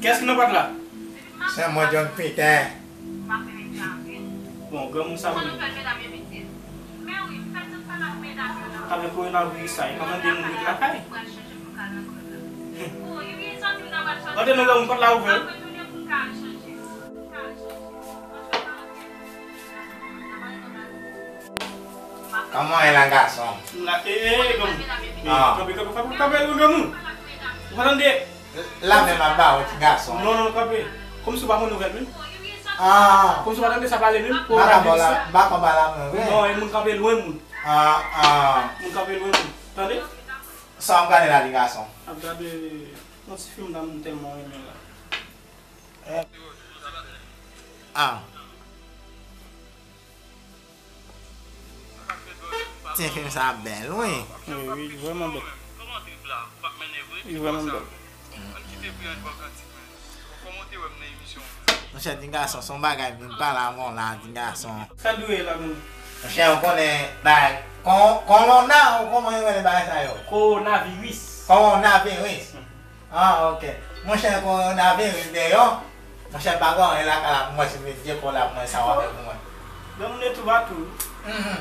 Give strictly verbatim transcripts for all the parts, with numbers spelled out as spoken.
Èske nan pòt la? Se mwen, John Peter. Bon, granmoun sa menm. Avèk kowonaviris sa, e pa mande moun ret lakay. Mande non, granmoun, pòt la ouvè wi. Kòman w ye la, gason? M la, e, e, e, granmoun. E, kanpe, kanpe, kanpe, kanpe, granmoun. Ou pa tande? La menm ap ba ou, ti gason. Non, non, kanpe. Kòmsi w pa konn nouvèl menm. Ah. Kòmsi w pa tande sa pale menm. M pa ka ba w la, m pa ka ba w la mwen vre. Non, e moun kanpe lwen moun. Ah, ah. Moun kanpe lwen moun. Tande? Sa w ap gade la, ti gason? Ap gade yon ti fim la, m tèlman renmen la. Ah. Ti fim sa bèl, wi. Wi, wi, vrèman bèl. Li vrèman bèl. Monchè, ti gason, se yon bagay vin pale avè w la, ti gason. Sa dwe la menm. Monchè, ou konnen bagay, kon-, kolona, ou kòman yo rele bagay sa yo? Kowonaviris. Kowonaviris. Ah, ok. Monchè, kowonaviris deyò. Monchè, m pa gen anyen lakay la pou mwen, si m vin vye kò la pou mwen, sa w ap fè pou mwen? Granmoun e toupatou. Mhm.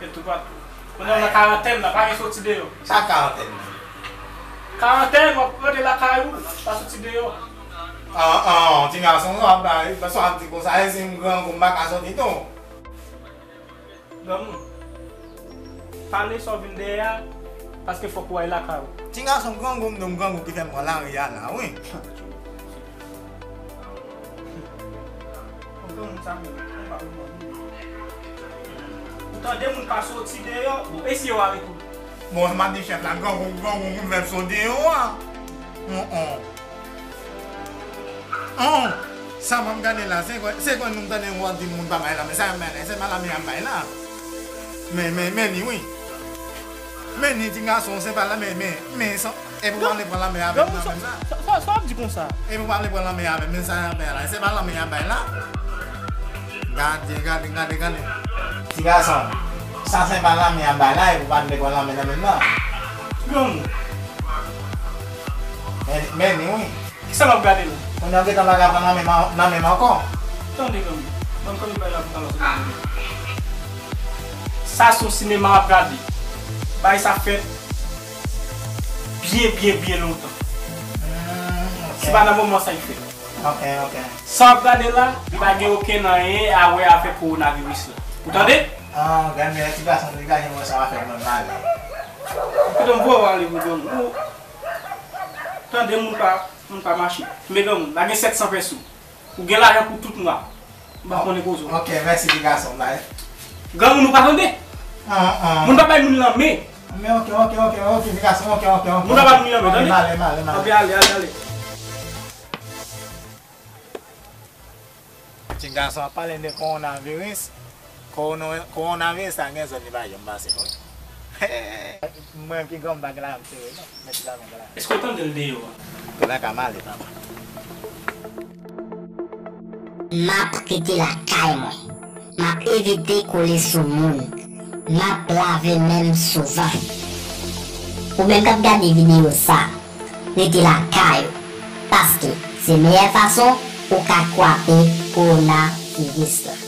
E toupatou. Kounye a w nan karantèn la, pa gen soti deyò. Sa karantèn nan? Karantèn, w ap rete lakay ou, pa soti deyò. Ah, ah, ti gason, sa w ap bay, sa w ap di konsa, e si m grangou, m pa ka soti tou? Granmoun, pale sa w vin dèyè a, paske fòk ou al lakay ou. Ti gason, grangou m di w, m grangou ki fè m pran lari a la, wi. Granmoun sa menm, ou pa konprann. Ou tande moun pa soti deyò, bon, eseye w ale tou. Bon, m ap di chèf la, grangou, grangou pou m fè m sot deyò a. Hon, hon. Hon. Sa m ap gade la, se kwè, se kwè nou tande yon wòl di moun pa bay lanmen. Sa y ap bay la, se pa lanmen y ap bay la. Men, men, men ni wi. Men ni ti gason, se pa lanmen, men, men, men, san, epi w ale pran lanmen avè m nan menm sa. Sa, sa, sa w ap di konsa? Epi w ale pran lanmen avè m, men sa y ap bay la. Se pa lanmen y ap bay la. Gade, gade, gade, gade. Ti gason, sa se pa lanmen y ap bay la, epi w pa vle pran lanmen nan menm nan. Granmoun. Men, men ni wi. Kisa m ap gade la? Kounye a w gentan pa ka pran nan men m, nan men m ankò. Tande granmoun. Ban m tande bay la pou talè. Sa se yon sinema w ap gade. Bay sa fèt byen, byen, byen lontan. Hmm, ok. Se pa nan moman sa l fèt. Ok, ok. Sa w ap gade la, li pa gen okenn anyen a wè avèk kowonaviris la. Ou tande? Ah, granmoun, ti gason degaje mwen sa w ap fè mwen mal. Kote m voye w ale, granmoun? Ou tande moun pa, moun pa mache. Men granmoun, la gen sèt san pèso. Ou gen lajan pou tout mwa. M pa konnen koze w. Ok, mèsi ti gason, bay. Granmoun ou pa tande? Ah, ah. Moun pa bay moun lanmen. Men ok, ok, ok, ok, ti gason, ok, ok, ok. Moun pa bay moun lanmen, tande? Ale, ale, ale, ale. Ok, ale, ale, ale. Ti gason ap pale de kowonaviris. Kowono-, kowonaviris sa gen zòn li pa janm pase non. Mwen ki granm pa gen lajan m sere non. Mèt lajan gen lajan. Èske w tande l deyò a? Pou lakay m ale papa. M ap rete lakay mwen. M ap evite kole sou moun. M ap lave men m souvan. Ou menm k ap gade videyo sa, rete lakay ou, paske se meyè fason ou ka kwape kowonaviris la.